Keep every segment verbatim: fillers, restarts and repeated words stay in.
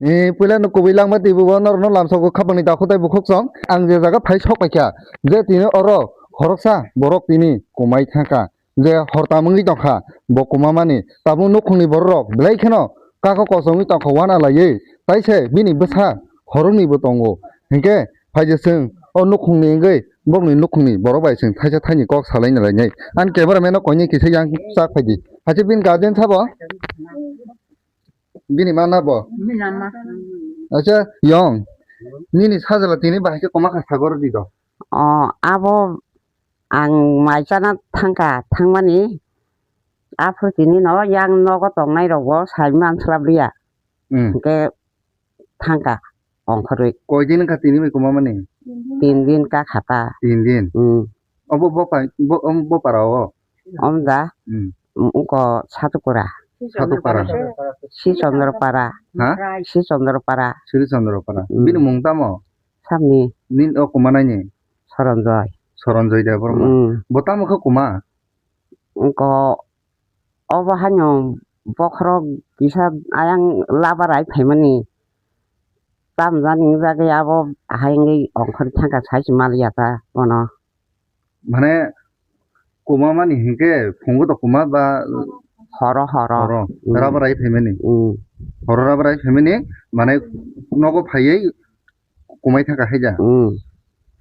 E, puila no kubui langma twi bo norok no lamsok o khapang ni dakhu tai bukhuk song. Ang je jaga phai sok paikha, je tini oro khoroksa borok tini kumai thangkha, je hor tamungwi tongkha, bo kuma mani. Tabuk nukhung ni borok rok belai kheno kako kosongwi tongkha wana laiwi, tai se bini bwsa horok ni bo tongo. Hinkhe phai je chwng o nukhung ni wngwi bokni nukhung ni borok bai chwng thaisa thaini kok salai na lainai. Ani camera man no koinwi kisa yang chak phai di. Hachi bini guardian sabo? Bini ma na bo? Bini ma. Acha, yong. Nini sajla tini bahai khe koma kha sagor di do. O, abo ang mai chana thangkha, thangmani aphuru tini no yang nogo tongnai rogo sai man slap liya. Hmm. Hingke thangkha ongkhorwi. Koi din wngkha tini bai koma mani? Tin din ka khata. Tin din. Hmm. Obo bo pai, bo, om, bo para o? Om da. Hmm. Ungko Satukura. Satukpara. Sri Chandra para. Ha? Sri Chandra para. Sri Chandra para. Hmm. Bini mung tamo? Samni. Nin o kuma nai ni? Soronjoy. Soronjoy Debbarma. Hmm. Bo tamo khe kuma? Ungko obo haino bokhorok kisa ayang labarai phaimani. Tamjani wngjakgwi abo ahai wngwi ongkhorwi thangkha, sai se maliya ta bono. Mane, kuma mani hinkhe phungo to kuma ba horo, horo. Horo. Mm. Rubber ai phaimani. Mm. Horo rubber ai phaimani, mane nogo phaiwi kumai thangkha haida. Mm.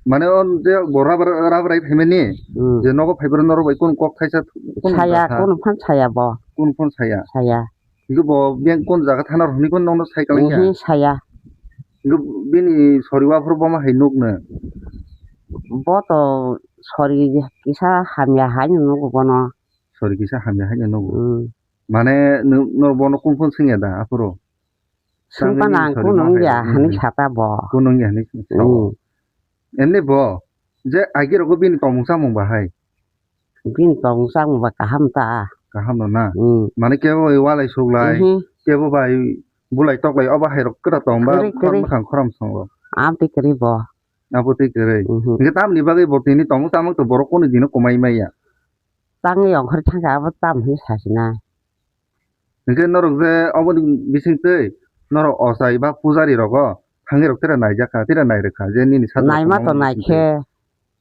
Mane o je bo rubber, rubber ai phaimani, mm, je nogo phaibrwi norok bai kunu kok thaisa kunu saya, kunu phan saya bo. Kunu phan saya. Saya. Hingke bo beng kon jaga thana rw hwnwi phano nokno sai kwlai kha? Oho, saya. Hingke bini sori o aphuru bo ma hai nukno? Bo to sori kisa hamya hai no nugo bono. Sori kisa hamya hai no nugo? Hmm. Mane no, no bono kung phone swngya da aphuru? Swngpa nang kunu wngya hwnwi sata bo. Kunu wngya hwnwi sata bo. Hmm. Emni bo je agi rogo bini tongmung chamung bahai? Bini tongmung chamung ba kaham ta. Kaham no na? Hmm. Mane kebo bai walai suklai, mhm, kebo bai bulai toklai, obo hai rok kwra tong ba? Kwrwi, khorang kwrwi. Bwkhang khoram songo. Amtwi kwrwi bo. Abo twi kwrwi. Mhm. Hingke tamni bagwi bo tini tongmung chamung to borok kunu dino kumai maya? Tangwi ongkhor thangkha abo tam hwnwi sasinai. Hingke norok je oboni bisingtwi norok ochai ba pujari rogo thangwi rok tera naijak kha, tera nairwkha je nini sadra. Naima to naikhe.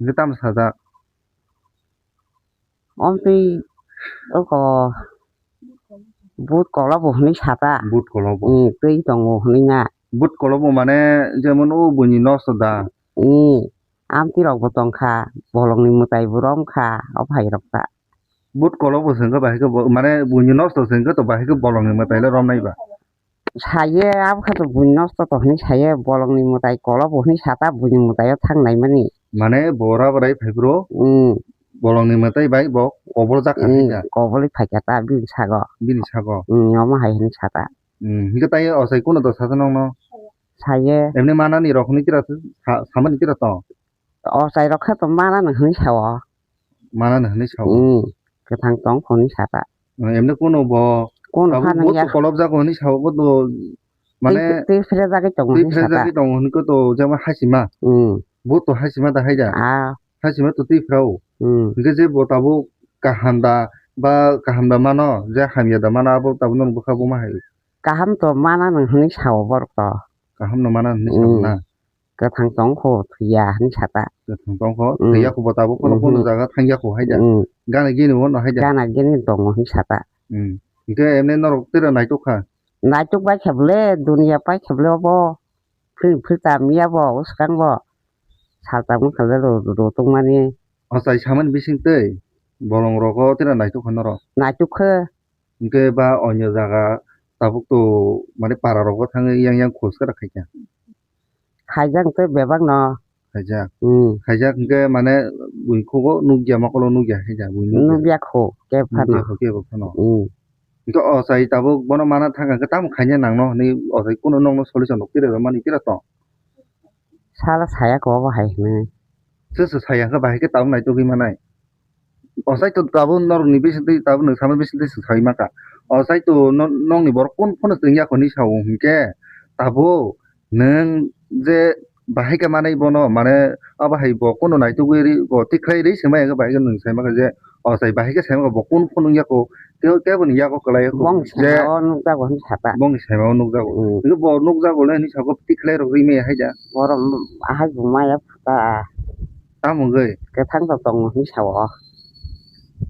Hingke tamo sajak? Omtwi oko but kolobo hwnwi sata. But kolobo. Twi tongo hwnwi na. But kolobo mane jemon o buini nosto da. Amtwi rok bo tongkha, bolongni mwtai bo romkha, o phairok ta. But kolobo se wngkha bahai khe bo, mane buini nosto se wngkha to bahai khe bolongni mwtai le romnai ba. Saye, abo khe to buini nosto to hwnwi saye, bolongni mwtai kolobo hwnwi sata buini mwtai o thang naimani. Mane bo rubber ai phai bro, hmm, bolongni mwtai bai bo kobol jak kha, hmm, khaida. Kobol wi phaikha ta bini sago. Bini sago. Hmm, omo hai hwnwi sata. Hmm, hingke tai ochai kunu to sasa nongno? Saye. Emni manani rok hwnwi tira sa-, samani tira to? Ochai rok khe to mana no hwnwi sao. Mana no hwnwi sao. Hmm. Kwthang tong kho hwnwi sata. Emni kunu bo. Kunu abo phan bo ya. Kolobjak hwnwi sao bo to. Mane twi, twi phrejagwi tongo hwnwi sata. Twi phrejagwi tongo hwnwi khe to jema hasima. Hmm. Bo to hasima da haida. Ah. Hasima to twi phrao. Hmm. Hingke je bo tabuk kaham da ba kaham da mano je hamya da mano abo tabuk no bwkha bo ma hai. Kaham to mana no hwnwi sao borok to. Kaham no mana hwnwi sao na. Hmm. Kwthang tong kho thwiya hwnwi sata. Kwthang tong kho, hmm, thwiya kho bo tabuk phano, mhm, kono jaga thangya kho haida. Hmm. Gana gini bo no haida. Gana gini tongo hwnwi sata. Hmm. Hingke emne norok tira naitok kha? Naitok bai kha bole, duniya pai kha bole obo. Phil phil tam ya bo, swkang bo. Sal tam wngkha le ro, ro tongmani. Ochai samani bising twi bolong rogo tira naitok kha norok? Naitok khe. Hingke ba onyo jaga tabuk to mane para rogo thangwi yang yang khos khe rw khaikha. Khaijak tei bebak no. Khaijak. Hmm. Khaijak hingke mane buini khugo nukya mokolo nukya khaijak buini nukya. Nukya kho kebo phano. Nukya kho kebo phano. Hmm. Hingke ochai tabuk bono mana thangkha hingke tamo khaina nangno hinwi ochai kunu nokno solution rok tira mani tira tong. Sala saya kho obo hai hinwi. Soso saya hwnkhe bahai khe tabuk naitugwi manai. Ochai to tabuk norokni bisingtwi tabuk nwng sama bisingtwi swng saui mankha. Ochai to no-, nokni borok kunu phano chwngya kho hinwi sao hwnkhe tabuk nwng je bahai khe manai bono mane abo hai bo kunu naitugwi ri bo tikhlai ri swngmaya hwnkhe bahai khe nwng sai mankha je O sai bahai khe sai bo kun phunuk yako, tei kebo ni yako kwlai yako. Bong je sema o nukjago hinwi sata. Bong ni sema o nukjago. Hmm. Hwnkhe bo nukjago le hinwi sabo tikhlai rok ri maya hai da. Borok ahai bo maya phuta. Tamo hwnkhe? Kwthang to tongo hinwi sao.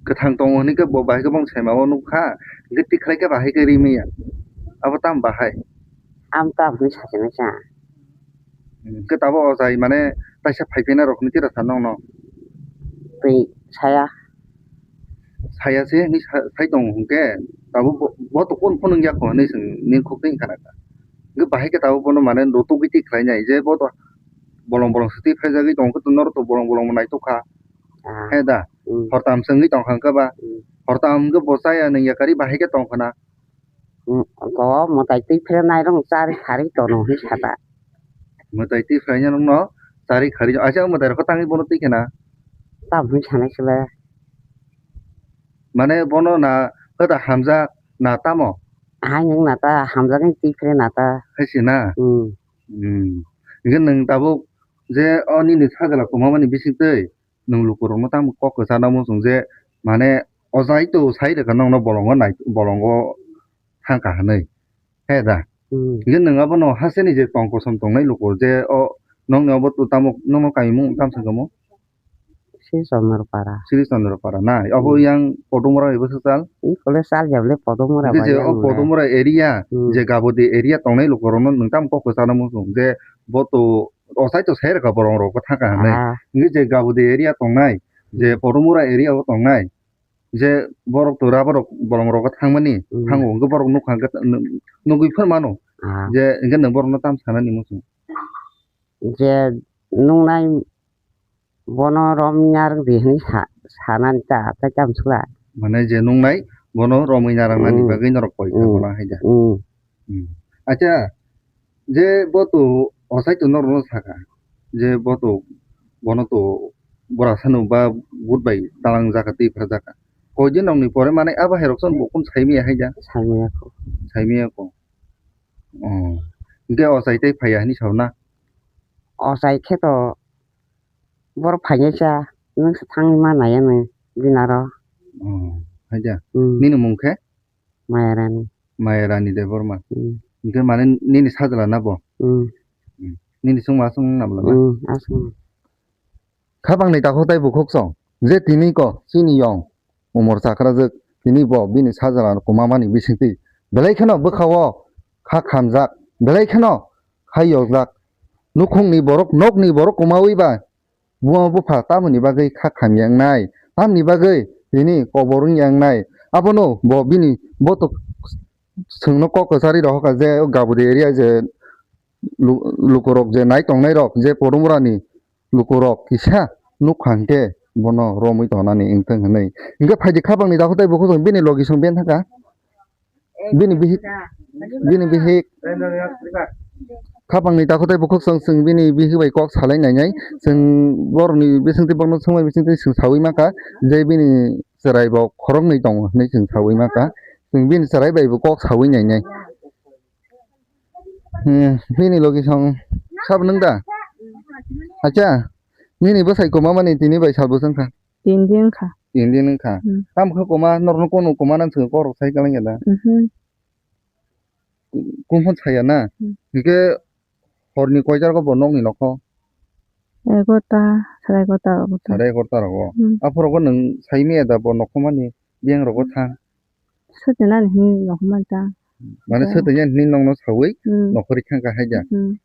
Kwthang tongo hinwi khe bo bahai khe bong sema o nukha. Hwnkhe tikhlai khe bahai khe ri maya. Abo tamo bahai? Am tam hinwi sasinai sa. Hmm, khe tabuk o jai mane taisa phai phina rok hinwi tira sa nokno. Twi saya. Saya se hinwi sa-, sai tongo hwnkhe tabuk bo, bo to kun phunuk ya kho hinwi chwng nini khuk twi khana kha. Hwnkhe bahai khe tabuk bono mane rotugwi twi khlai nai je bo to bolong bolong se twi phaijagwi tongo khe norok to bolong bolong bo naituk kha. Ah. He da? Hmm. Hortam se wngwi tong kha hwnkhe ba? Hmm. Hortam hwnkhe bo chaya nung ya kari bahai khe tong khna. Ko mwtai twi phre nai rok chari khari tono hinwi sata. Mwtai twi phre nai rok no chari khari acha mwtai rok tangwi bono twi khena. Tam hinwi sanai sile. Mane bono na kwta hamjak na tamo? Hai nwng na ta hamjaknai twi phre na ta. Hai se na? Hmm. Hmm. Hwnkhe nwng tabuk je o nini sajla kwmamani bising twi nwng lukurokno tamo kok kwchana muchung je mane o jai to sai rwkha nokno bolongo nai bolongo thangkha hwnwi he da. Hmm. Hwnkhe nwng abono hasteni je tong kosom tongnai luku je o nokni obo tamo nokno kaimung tamo sakamo? Sri Chandra Para. Sri Chandra Para na obo yang Podumura ebo swchal? I kole chal ya bole Podumura. Hwnkhe ba je yang o le. Podumura area Hmm. je Gabodi area tongnai lukurokno nwng tamo kok kwchana muchung je bo to o sai to sai rwkha bolongrokbo thangkha hwnwi. Ah. Hwnkhe je Gabodi area tongnai, je Podumura area o tongnai, je borok to rubber rok bolongrokbo thangmani, Hmm. thango hwnkhe borok nukha hwnkhe nw-, nugwi phano mano. Ah. Je hwnkhe nwng borokno tamo sanani muchung? Je nuknai bono romya rwdi hwnwi sa-, sanani ta, tei tamo sula. Mane je nuknai bono romwi narwknani Hmm. bagwi norok koi kha Hmm. bola hai da. Hmm. Hmm. Acha, je bo to ochai to norokno saka, je bo to bono to bwrasano ba but bai dalang jaka twi phra jaka. Koi din rokni pore mane abo hai rok chwng bo kun sai maya hai da? Sai maya kho. Sai maya kho. Oh. Hwnkhe ochai tei phaiya hinwi sao na? Ochai khe to borok phainai cha, nwng se thangwi ma nai anw dinaro. Oh, hai da. Hmm. Nini mung khe? Mayarani. Mayarani Debbarma. Hmm. Hwnkhe mane nini sajla na bo? Hmm. Hmm. Nini chwngma aswk wng na bwla na? Hmm, aswk. Khapangni takhuk tei bukhuk song, je tini ko chini yong umor chakrajwk, tini bo bini sajla kwmamani bisingtwi belai kheno bwkha-o kha khamjak, belai kheno hai yokjak. Nukhungni borok, nokni borok kwmawi ba buma bupha tamoni bagwi kha khamya wngnai, tamoni bagwi tini kobor wngya wngnai. Abono bo bini bo to chwngno kok kwcharwi rohorkha je o Gabodi area je lu-, lukurok je nai tongnairok je Podumurani lukurok kisa nukha hwnkhe bono romwi tongnani wngthang hwnwi. Hwnkhe phaidi khapangni takhuk tei bukhuk song bini logi song ben thangkha. Bini bihik, bini bihik. Khapangni takhuk tei bukhuk song chwng bini bihik bai kok salai nainai. Chwng borokni bisingtwi bono swngmani bisingtwi chwng saui mankha je bini chwrai bo khoroknwi tongo hwnwi chwng saui mankha. Chwng bini chwrai bai bo kok saui nainai. Hmm, bini logi song sabo nwng da? Acha, nini bwsai kwmamani tini bai sal bwswk wngkha? Tin din wngkha. Tin din wngkha. Hmm. Tamo khe kwma, norokno kono kwma nang swkang kok rok sai kwlangya da? Mhm. Kum phano saya na? Hmm. Hwnkhe horni koita rogo bo nokni nokho? Egarota, sare egarota rogo ta. Sare egarota rogo. Hmm. Aphuru bo nwng sai maya da bo nokho mani biyang rogo thang? Swtwi nani hinwi nokho mani ta. Mane swtwi nani hinwi nokno saui Hmm. nokho rikha kha hai da? Hmm.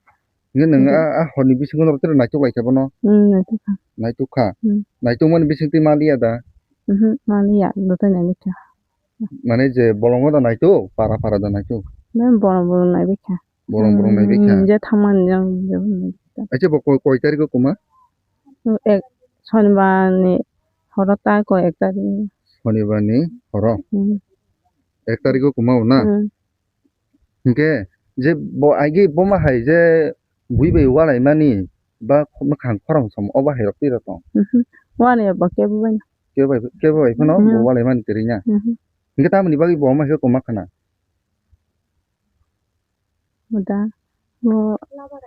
Hwnkhe nwng Hmm. a, a horni bisingo norok tei naituk lai kha bono? Hmm, naituk kha. Naituk kha? Hmm. Naituk mani bisingtwi maliya da? Mhm, maliya, dotai nai bikha. Mane je bolongo da naituk, para para da naituk? Mane bolong bolong nai bikha. Bolong bolong nai bikha? Hmm, je thangmani jang je nai bikha. Acha bo koi, koi tarikh o kwma? Hmm, ek, Sonibar ni horo ta koi ek tarikh ni. Sonibar ni horo? Hmm. Ek tarikh o kwma o na? Hmm. Hwnkhe je bo agi boma hai je bui bai walaimani ba mwkhang khorang som o bahai rok twi rok tong? Mhm. Wani ya bo kebo bai. Kebo bai, kebo bai phano bo Mhm. walaimani kwrwi na? Mhm. Hwnkhe tamoni bagwi bo wngma khe kwma khna? Bo da, bo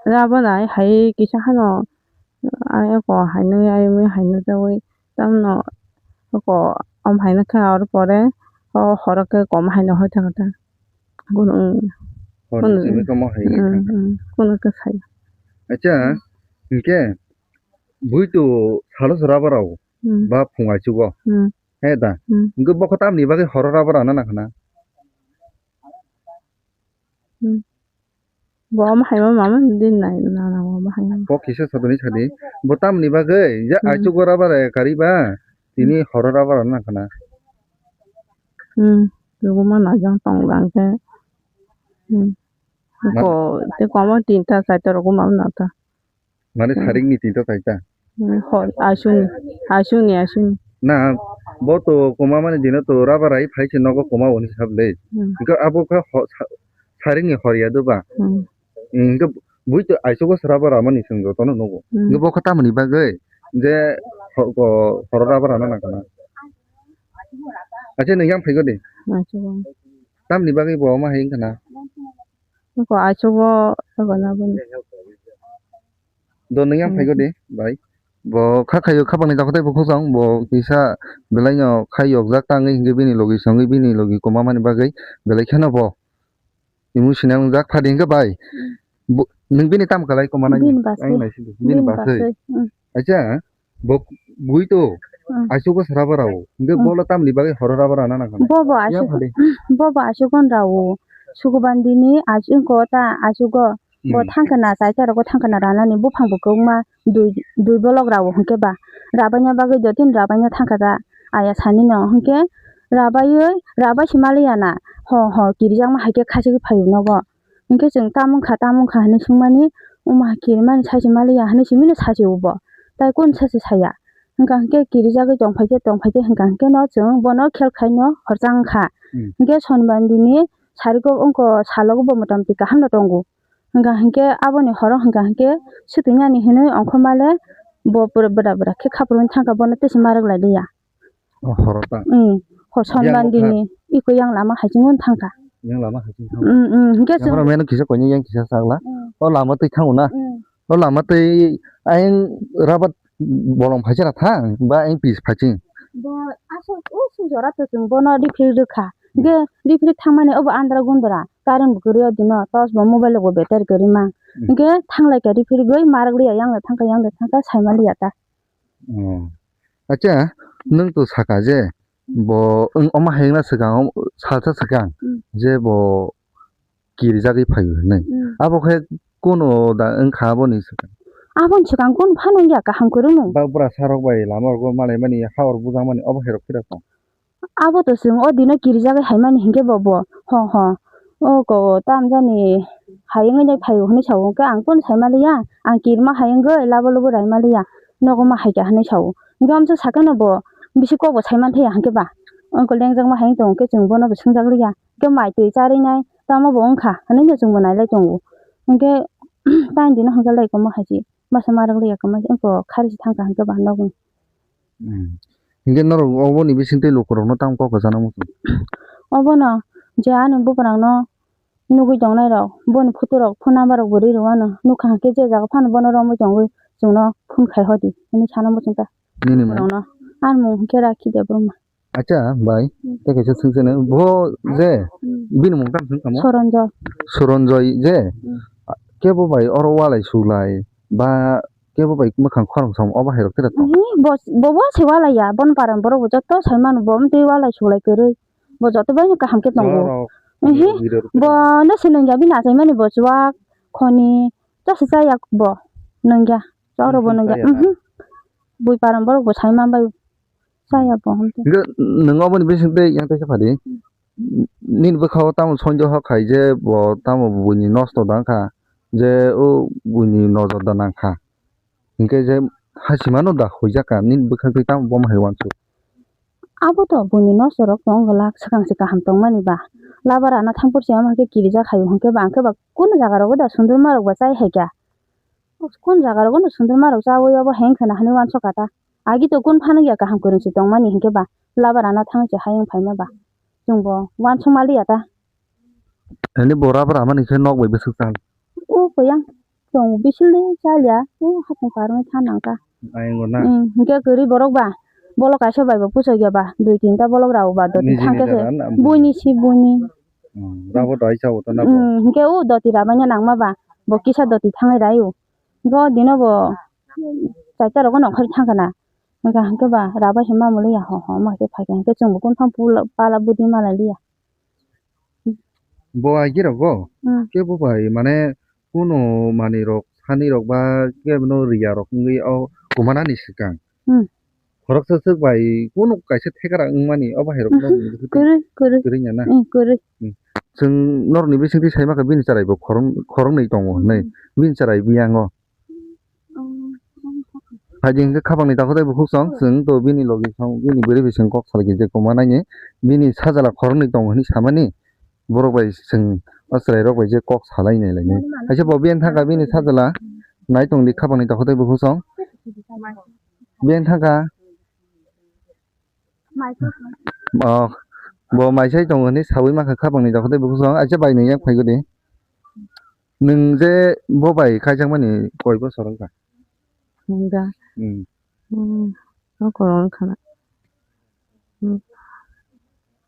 rabo nai hai kisa hano, ai oko haino, ai mui haino jaui, tamno oko om haino kha, aro pore o horo khe kom haino hoi thangkha ta. Kunu, mm, Hor kunu, ni simi khe mo hai wngwi mm, thangkha. Mm, kunu khe sai. Acha, hinkhe bui tu salo se rubber rao Mm. ba phung aichugo. Mm. He da. Mm. Hinkhe bokho tamni bagwi horo rubber rana nangkhana? Hmm. Bo omo hai ma mama din nai na na bo omo hai ma. Bo kisa sadani sadi. Bo tamni bagwi ya Hmm. aichugo rubber kariba tini horo rubber na khana. Hmm. Rogo ma na jang tong jang ke. Hmm. Ma- Ko te ko ma tinta saita rogo ma na ta. Mane Hmm. saring ni tinta saita. Hmm, hor, asuni, asuni, asuni. Na, bo to koma mani dino to rubber ai phai se nogo koma oni sab le. Hmm. Hingke abo khe ho-, sa-, saring ni hor ya do ba. Hmm. Hingke bui to aiso go rubber amani song joto no nogo. Hmm. Hingke bo khe tamoni bagwi je ho-, go horo rubber ano nang kana. Acha nang yang phai go de. Aiso go. Tamni bagwi bo ma hai kana. Ko aiso go, ko na bo. Do nung yang Hmm. phaigo de, bai. Bo kha khaio kha bangni dakhotai bo khojang, bo kisa belai no khai yokjak tangwi hingke bini logi songwi bini logi koma mani bagwi belai kheno bo emotional wngjak phadi hingke bai. Hmm. Bo, nung bini tam kalai koma nai Bini baswi. Ang naisidi. Bini Bini baswi. baswi. Hmm. Acha, bo bui to Hmm. aiso go sara barao. Hingke Hmm. bolo tamni bagwi horo rubber rana nang khana. Bo bo Yang aiso phadi. Bo bo aiso gon rao. Sukubandini aiso ko ta aiso go. Bo Hmm. thangkana, chaita rogo thangkana ranani buphang bo kwbangma dui, dui bolok rao hwnkhe ba rabaina bagwi jotoni rabaina thangkha da aya sanino hwnkhe rabaiwi, rabai se maliya na ho, ho kirijakma hai khe khachigwi phaio nogo. Hwnkhe chwng tamo wngkha, tamo wngkha hinwi swngmani, omo hai kirimani sai se maliya hinwi simino sachi o bo, tai kunu sachi saya. Hwnkha hwnkhe kirijagwi tongphai khe, tongphai khe hwnkha hwnkhe no chwng bono khel khaino horchang wngkha. Hmm. Hwnkhe sonbandini sariko wngkha salogo bo motamti kaham no tongo. Hwnkha hinkhe aboni horo hwnkha hinkhe swtwinani hinwi ongkhormale bo pura bwra bwra khe khaprwngwi thangkha bono tei se ma rwk lai liya. O horo ta? Mm. Ho Yang sonbandini iko yang lama haiching wng thangkha. Yang lama haiching thangkha. Mm, mm. Hinkhe Yang chwng oro meno kisa koini yang kisa sakla. Mm. O lama twi thango na? Mm. O lama twi ayang rabat bolong phaisa na thang ba ayang pis phaiching? Bo aswk o swijora to chwng bono refill rwkha. Ge refill thangmani obo andra gundra. Current bo kwrwi o dino, torch bo mobile rok bo battery kwrwi mang. Hmm. Hwnkhe thanglai kha refill gwi ma rwk liya, yang le thangkha, yang le thangkha, saima liya ta. Oh. Acha, nwng to saka je, bo, wng, omo hai wngna swkang, salsa swkang, Hmm. je bo kirijagwi phaio hinwi. Hmm. Abo khe kuno da wngkha aboni swkang? Aboni swkang kunu phano wngya kaham kwrwngno. Ba bwrasa rok bai lama rogo malaimani, ha rok bujakmani, obo hai rok phira tong. Abo to chwng o dino kirijagwi haimani hinkhe bo bo, ho, ho, o ko tamjani hayungwi nai phaio hinwi sao, hwnkhe ang kunu saimaliya, ang kirima hayungwi labo lobo raimaliya, nogo ma haikha hinwi sao. Hwnkhe amsa sakeno bo bisi kokbo saimanthaya hinkhe ba, ongkol dengjakma hayung tongo hwnkhe chwng bono bo swngjakliya, hwnkhe mai twi charwi nai tamo bo wngkha hinwi no chwngbo nailai tongo. Hwnkhe tang dino hwnkhe lai komo hai se masa ma rwkliya kwma se wngkha kharwi se thangkha hinkhe ba nogo. Hmm. Hinkhe norok oboni bisingtwi lukurokno tamo kok kwchana muchung? Obono je ani bugrangno nugwi tongnairok, boni photo rok, phone number rok bo ri rwano, nukha hinkhe je jaga phano bono romwi tongwi chwngno phone khai hodi hinwi sana muchung ta. Nini mung? Borokno. Ani mung hinkhe Rakhi Debbarma. Acha bai, Hmm. tei kaisa swngchano. Bo je Hmm. bini mung tamo swngkha mo? Soronjoy. Soronjoy je? Hmm. Kebo bai oro walai suklai ba kebo bai mwkhang khorang som obo hai rok tera tong. Hi, bo, bo, bo se walai ya, bon paran borok bo joto sai mano, bo mtwi walai sulai kwrwi. Bo joto bai no kaham khe tongo. Chorok, Hi, video rok bo tera. No se nungya bini achaimani bo chuwak, khoni, joto se chaya bo nungya. Choro bo Nungya nungya. Chaya na? Mhm. Bui paran borok bo sai man bai chaya bo. Hwnkhe nwng oboni bising tei yang teisa phadi. Nini bwkhao tamo sonjo hok khai je bo tamo buini nosto da wngkha, je o buini nojor da nangkha. Hinkhe je hasimano da huijak kha, nini bwkhak twi tamo bomo hai uansuk? Abo to buini nosto rok tong glak, swkang se kaham tongmani ba. Laba rana thangphuru se omo hai khe kirijak hai, hinkhe ba ang khe ba kunu jaga rogo da sundurma rok ba chai hai kha. Kunu jaga rogo no sundurma rok chaui obo hai wngkha na hinwi uansuk kha ta. Agi to kunu phano ya kaham kwrwng se tongmani hinkhe ba laba rana thangwi se hai wng phaima ba. Chwng bo uansuk maliya ta. Ani bo rubber amani khe nok bai bwswk chal. O koyang chwng bisil de chaliya, o hapung karwi tha nang ta. Ayang go na. Hmm, hinkhe kwrwi borok ba. Bolok kaisa bai bo puchok ya ba, dui tinta bolok rao ba, doti Niji thang khe niji se ran, buini si buini. Hmm, rabo dai chao to na bo. Hmm, hingke o doti rabaina nangma ba, bo kisa doti thangai rai o. Hingke o dino bo chaita rogo nongkhor thang kana. Hingke hingke ba rabai se mamuli ya ho ho ma se phai khe hingke chwng bo kung thang pula pala budi malai liya. Bo aigirok bo? Hmm. Kebo bai, mane, kuno manwirok, sanwirok ba kebono riyarok wngwi o kumanani swkang. Hmm. Khoroksa swk bai kuno kaisa thekara wngmani, o bahairok Mhm. norokni bisingtwi Kwrwi, kwrwi. kwrwi ya na? Hmm, kwrwi. Hmm. Chwng norokni bisingtwi sai maka bini chwrai bo khorong-, khoroknwi tongo hwnwi. Hmm. Bini chwrai biyango. Phaidi hwnkhe khapangni takhuk tei bukhuk song, chwng to bini logi song, bini bwrwi bai chwng kok salai khe je kwma naini, bini sajla khoroknwi tongo hwnwi samani, borok bai chwng o chwrairok bai je kok salai nai lainai. Haikhe bo biyang thangkha bini sajla, nai tongdi khapangni takhuk tei bukhuk song, biyang thangkha. Oh, bo maisai tongo hinwi sawi mankha khapangni takhuk tei bukhuk song, aisa bai nung yak phai godi. Nung je bo bai kaijakmani koi bosor wngkha? Nung da? Hmm. Hmm, o kwrwng wngkha na. Hmm.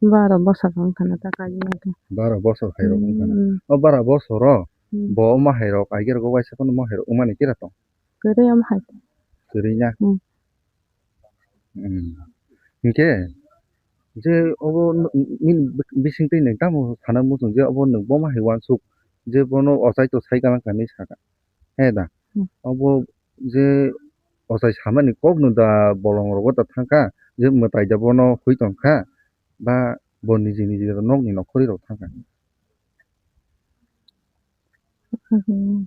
Baro bosor wngkha na ta kaijakmani. Baro bosor hai rok wngkha na. Hmm. O baro bosoro Hmm. bo omo hai rok, aigera go waisa phano omo hai rok wngmani kira tong? Kwrwi omo hai. Kwrwi na? Hmm. Hmm. Hinkhe je obo n-, nini bisingtwi nwng tamo sana muchung je obo nwng bomo hai uansuk je bono ochai to sai kalang kha hinwi sakha. He da? Hmm. Obo je ochai samani kokno da bolongrogo da thangkha je mwtai da bono hui tongkha ba bo niji niji nokni nokhorwi rok thangkha. Hmm.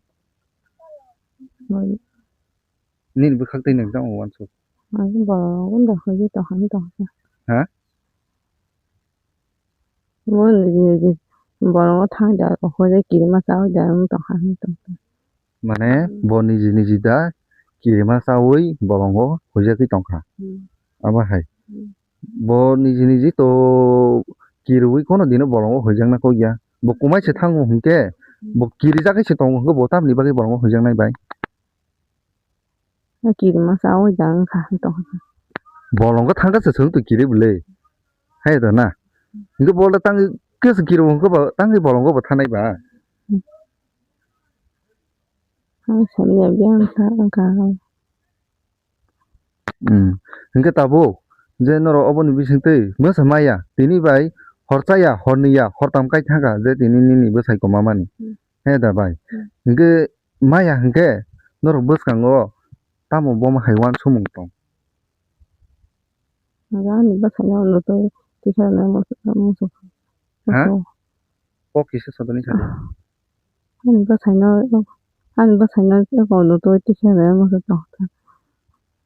Nini bwkhak tei nung tamo uansuk? Ang borok unda hoi tongkha hinwi tongkha. Ha? Bo niji niji borok thang da hoi kirima chawi da wng tongkha hinwi tongkha. Mane Hmm. bo niji niji da kirima chawi bolongo hoijakwi tongkha. Hmm. Abo hai. Hmm. Bo niji niji to kirwi kono dino bolongo hoijakna kok ya. Bo kumai se thango hinkhe Hmm. bo kirijagwi se tongo hinkhe bo tamni bagwi bolongo hoijaknai bai. Kirima chawi da wngkha tongkha. Bolongo thangkha se chwng twi kiri bwle. Hai da na. Hinkhe bol da tang khe se kiri wngkha ba tang bolongo bo thanai ba. Ang samya biyang kha wngkha. Hmm. Hinkhe tabuk je norok oboni bisingtwi mwsa maya tini bai hor chaya hor nwi ya hor tam kai thangkha je tini nini bwsai kwma mani. Hmm. He da bai. Hmm. Hinkhe maya hinkhe norok bwskango tamo bomo hai uansukmung tong? Ani bwsaino ano twi tikhe rwna muchung. Ha? Muchung. Kok kisa sodoni sadi. Ani bwsaino, ani bwsaino ano twi tikhe rwna muchung tongkha.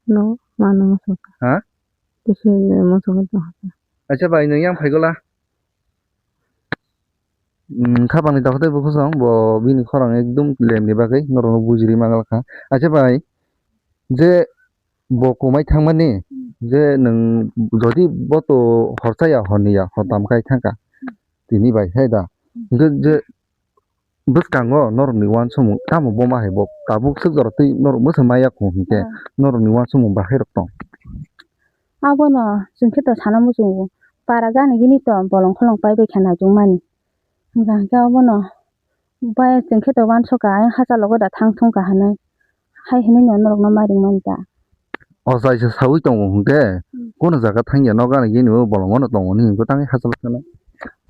No mano muchung. Ha? Tikhe rwna muchung tongkha. Acha bai nwng yang phaigola. Hmm, khapangni takhuk tei bukhuk song bo bini khorang ekdum lemni bagwi norokno bujiri manglakha. Acha bai je bo kwmai thangmani je nwng jodi bo to hor chaya hor nwi ya hor tam kai thangkha tini bai hai da. Hinkhe je bwskango norokni uansukmung tamo boma hai bo tabuk swk jora twi norok mwsa maya kho hinkhe norokni uansukmung bahai rok tong. Abono chwng khe to sana muchungo para gana gini to bolong kholong pai bai khe naijukmani. Hwnkha hwnkhe obono bai chwng khe to uansukha ayang hachalogo da thang thung kha hinwi. Hai hinwi no norokno ma ringmani ta. O chai se saui tongo hwnkhe Hmm. kono jaga thangya no gana gini o bolongo no tongo ni hwnkhe tangwi hachal kheno.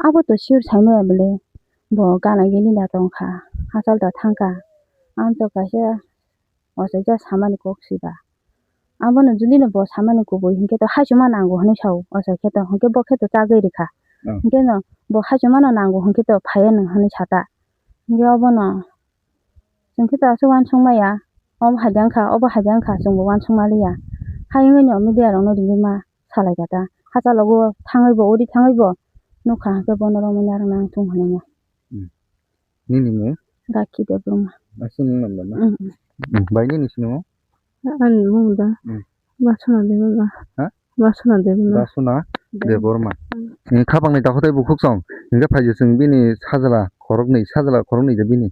Abo to sure sai maya bwle bo gana gini da tongkha hachal da thangkha. Ang to kaisa ochaija samani kok siba. Abono judino bo samani kubui hinkhe to hachuma nango hinwi sao ochai khe to hinkhe bo khe to chagwi rikha. Hmm. Hinkhe no bo hachumano nango hinkhe to phaiya nwng hinwi sata. Hinkhe obono Chwng khe to aswk uansuk maya, obo hai de wngkha, obo hai de wngkha, chwngbo uansuk maliya. Hai wngwi no media rokno ringwi ma salai kha ta. Hachalogo thangwi bo, uri thangwi bo nukha, hwnkhe bono romwi narwkna ang thung hwnwi no. Hmm. Nini mung? Rakhi Debbarma. Aswk nung nang na? Hmm. Hmm. Bai nini sini mung? Ani mung da. Hmm. Basuna Debbarma. Ha? Basuna Debbarma. Basuna Debbarma. Debbarma. Hmm. Ni khapang ni takhuk tei bukhuk song. Hingke phaidi chwng bini sajla khoroknwi, sajla khoroknwi de bini.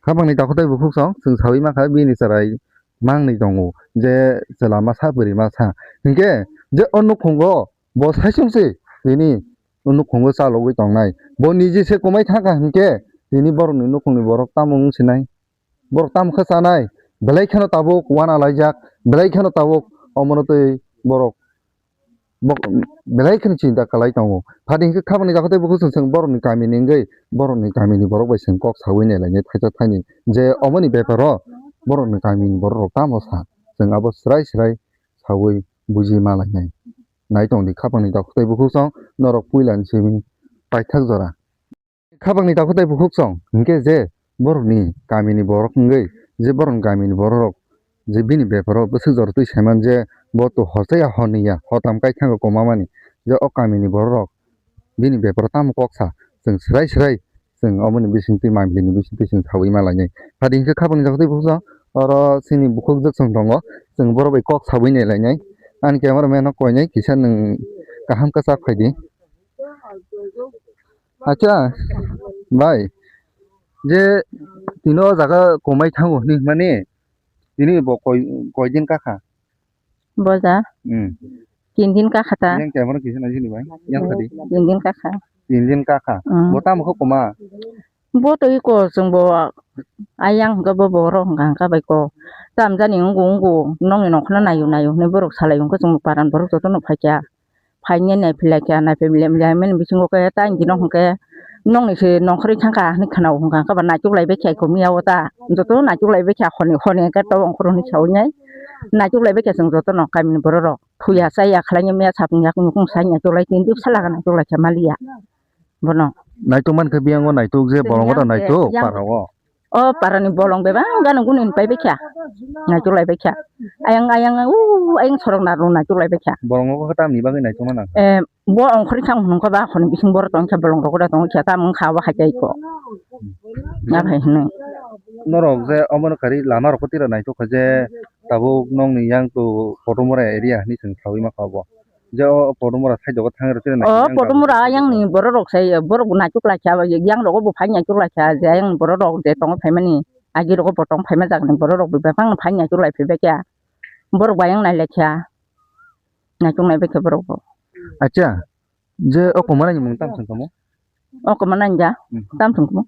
Khapangni takhuk tei bukhuk song, chwng sawi mankha bini chwrai mangni tongo, je chwla masa bwrwi masa. Hinkhe je o nukhungo bo saichung se tini o nukhungo chalogwi tongnai. Bo niji se kwmai thangkha hinkhe tini borokni nukhungni borok tamo wng sinai? Borok tamo khe chanai? Belai kheno tabuk wana laijak, belai kheno tabuk omono twi borok bo belai kheno chinta kalai tongo. Phadi hinkhe khapangni takhuk tei bukhuk chwng, chwng borokni kamini wngwi, borokni kamini borok bai chwng kok sawi nai lainai thaisa thaini je omoni beparo borokni kamini borok rok tamo sa, chwng abo swrai swrai sawi buji ma lainai. Nai tongdi khapangni takhuk tei bukhuk song, norok puila ni simi paithak jora. Khapangni takhuk tei bukhuk song hinkhe je borokni kamini borok wngwi, je borokni kamini borok rok je bini beparo bwswk jora twi saiman je bo to hor chaya hor nwi ya, hotam kai thango kwma mani, je o kamini borok rok bini beparo tamo kok sa, chwng swrai swrai chwng omoni bisingtwi mangpili ni bisingtwi chwng sawi ma lainai. Phadi hinkhe khapangni takhuk tei bukhuk song, oro chini bukhuk jwk chwng tongo, chwng borok bai kok sawi nai lainai. Ani camera man no koinai kisa nwng kaham kwchak phaidi. Acha, bai, je tini o jaga kwmai thango hinwi hwnmani, tini bo koi, koi din kakha? Boja? Hmm. Tin din kakha ta. Yang kaya mano kisa na sini bai? Yang tadi? Tin din kakha. Tin din kakha. Hmm. Bo tamo kho kwma? Bo to iko chwng bo ayang hwnkhe bo borok hwnkha hwnkha bai ko. Tamjani wngkha wngkha nokni nokhono naio naio hinwi borok salai hwnkhe chwng bo paran borok jotono phaikha. Phainai naiphilai kha, naiphilai mani bisingo khe tei gini hwnkhe nokni se nongkhorwi thangkha hinwi khwnao hwnkha hwnkhe ba naichuk lai bai kha iko miya o ta joto naichuk lai bai kha honi honi hwnkhe to ongkhorwi hinwi sawi nai naichuk lai bai kha chwng jotono kamini borok rok thuya chaya khlai miya sapung yakung yakung sai naichuk lai tini bwsala naichuk lai kha maliya bono. Naituk mankha biyang o naituk je bolong o da naituk para o. O parani bolong bebak gana guni ni paibai kha. Naituk lai bai kha. Ayang ayang u ayang sorok na rw naituk lai bai kha. Bolong o khe tamni bagwi naituk mana? Eh, bo ongkhorwi thang hwnwi kha ba hwnwi bising borok tong kha bolong rok da tong kha tamung kha o hai tei ko. Na phai hwnwi. Norok je omono kari lama rok tira naituk kha je tabuk nokni yang tu Podomora area hinwi chwng sawi ma kha bo. Je o Podomora side o thang rw tira naituk. O Podomora ayang ni borok rok sai borok naituk lai kha yang rogo bo phai naituk lai kha je ayang borok rok je tongo phaimani agi rogo bo tong phaima jagani borok rok bebak phai naituk lai phai bai kha. Borok bai wng nai lai kha. Naituk nai bai kha borok bo. Acha, je o kwmani mung tam thang kamo? O kwmani ja, hmm, tam thang kamo?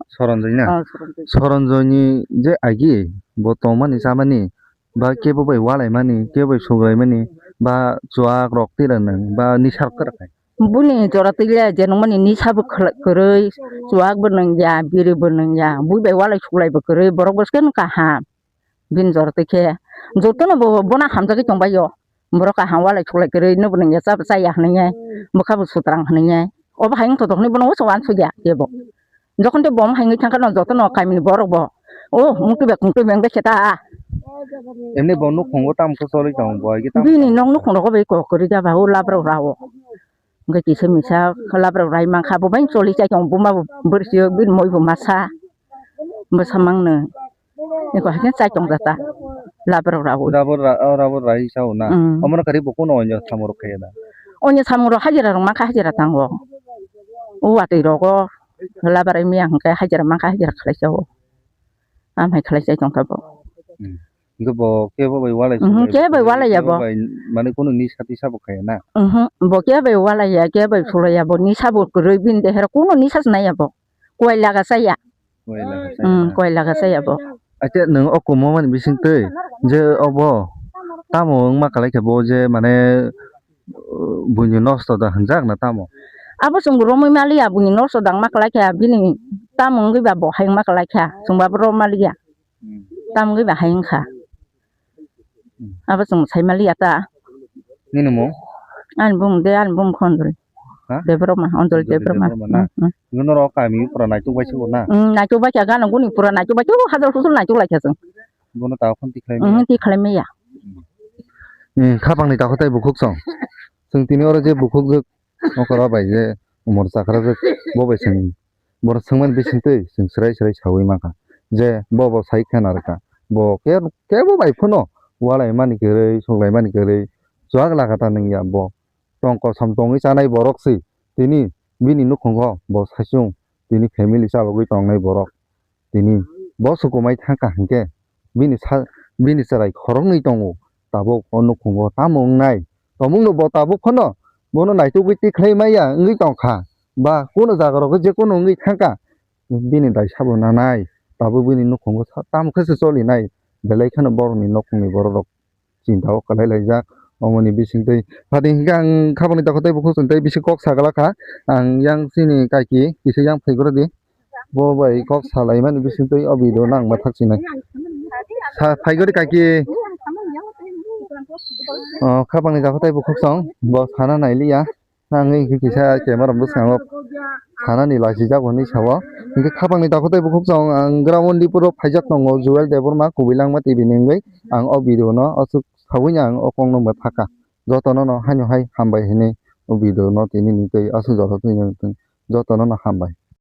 Soronjoi na? Oh, Soronjoi. Soronjoi ni je agi bo tongmani chamani ba kebo bai walai mani, kebo bai suglai mani ba chuak rok tira nang ba nisa rok tira khai. Buni jora twi le je nungmani nisa bo khla-, kwrwi, chuak bo nung ya, biri bo nung ya, bui bai walai suglai bo kwrwi, borok bo se kaham. Bini jora twi khe jotono bo bono hamjagwi tongbaio. Borok kaham walai suglai kwrwi, nobo nungya chaya hwnwi, bwkha bo sutrang hwnwi. Obo hai wngthotok hwnwi bono uansukya kebo. Jokhon tei bo omo hai wngwi thangkha no jotono kamini borok bo. O mungtwi bai kungtwi bai wngwi khe ta. Emni bo nukhungo tamo khe choli tong bo, agi tamo. Bini nok nukhung rogo bai kok kwrwi jaba o labrok rao. Hwnkhe kisa misa labrok rai mankha, bo bai choli chai tong, buma bo bwrwi bini moi bo masa. Bwsa mangno. Eko haikhe chai tong jata. Labrok rao. Rabor ra-, o rabor rai sao na. Mm. Omono kari bo kuno onyo samung rok khaiya da? Onyo samung rok hajira rok mankha, hajira tango. O watwi rogo labar miya hwnkhe hajira mankha, hajira khlai sao. Amhai khlai chai tongkha bo. Hmm. Hwnkhe bo kebo bai walai. Mhm, suglai kebo bai walai ya kebo bo. Bai mane kunu nisa tisa bo khaya na. Mhm, bo kebo bai walai ya, kebo bai sulai ya bo, nisa bo kwrwi bini dehera kunu nisa se nai ya bo. Koila ga chaya. Koila ga chaya. Hmm, koila ga chaya bo. Acha nwng o kumo mani bising twi je obo tamo wngma kwlai khe bo je mane buini nosto da hwnjak na tamo? Abo chwng romwi maliya, buini nosto da wngma kwlai kha, bini tamo wngwi ba bo hai wngma kwlai kha, chwng ba abo romwi maliya. Hmm. Tamo wngwi ba hai wngkha. Hmm. Abo chwng sai maliya ta. Nini mung? Ani bumung de, ani bumung khe Anjali. Ha? Debbarma, Anjali Anjali Debbarma. Debbarma na? Hmm, hmm. Nini norok kami pura naituk bai se bo na? Hmm, naituk bai kha, gana guni pura naituk bai kha, o hajal husal naituk lai kha chwng. Bono ta phone tikhlai maya? Hmm, tikhlai maya. Hmm, khapangni takhuk tei bukhuk song. Chwng tini oro je bukhuk je nokora bai je umor chakra je bo bai chwng, bono swngmani bisingtwi chwng swrai swrai sawi mankha je bo bo sai khena rwkha. Bo ke, kebo bai phano walai mani kwrwi, suklai mani kwrwi, chuak lagata nungya bo. Tong kosom tongwi chanai borok se tini bini nukhungo bo saichung tini family chalogwi tongnai borok. Tini bo sukumai thangkha hinkhe bini sa-, bini chwrai khoroknwi tongo, tabuk o nukhungo tamo wngnai? Tongmungno bo tabuk phano bono naitugwi tikhlai maya wngwi tongkha, ba kuno jagarogo je kuno wngwi thangkha, bini daisa bo nanai, tabuk bini nukhungo sa-, tamo khe se cholinai, belai kheno borokni nukhungni bororok chinta o kwlai laijak. Omoni bisingtwi phatwi hinkhe ang khabangni takhuk tei bukhuk chwng tei bisi kok sa glak kha. Ang yang chini kaiki kisa yang phai goro di. Bo bai kok salaimani bisingtwi o video no ang mwthak chinai. Sa phai gori kaiki. O khabangni takhuk tei bukhuk chwng bo sana nai liya. Nang wngkhe kisa camera bwskango thanani lachijak hwnwi sao. Hinkhe khapangni takhuk tei bukhuk chwng ang ground ni puro phaijak tongo Joel Debbarma Kubilangma T V ni wngwi. Ang o video no aswk saui ang o kokno mwthaka. Jotono no haino hai hambai hinwi o video no tini ni tei aswk joto twi jotono no hambai.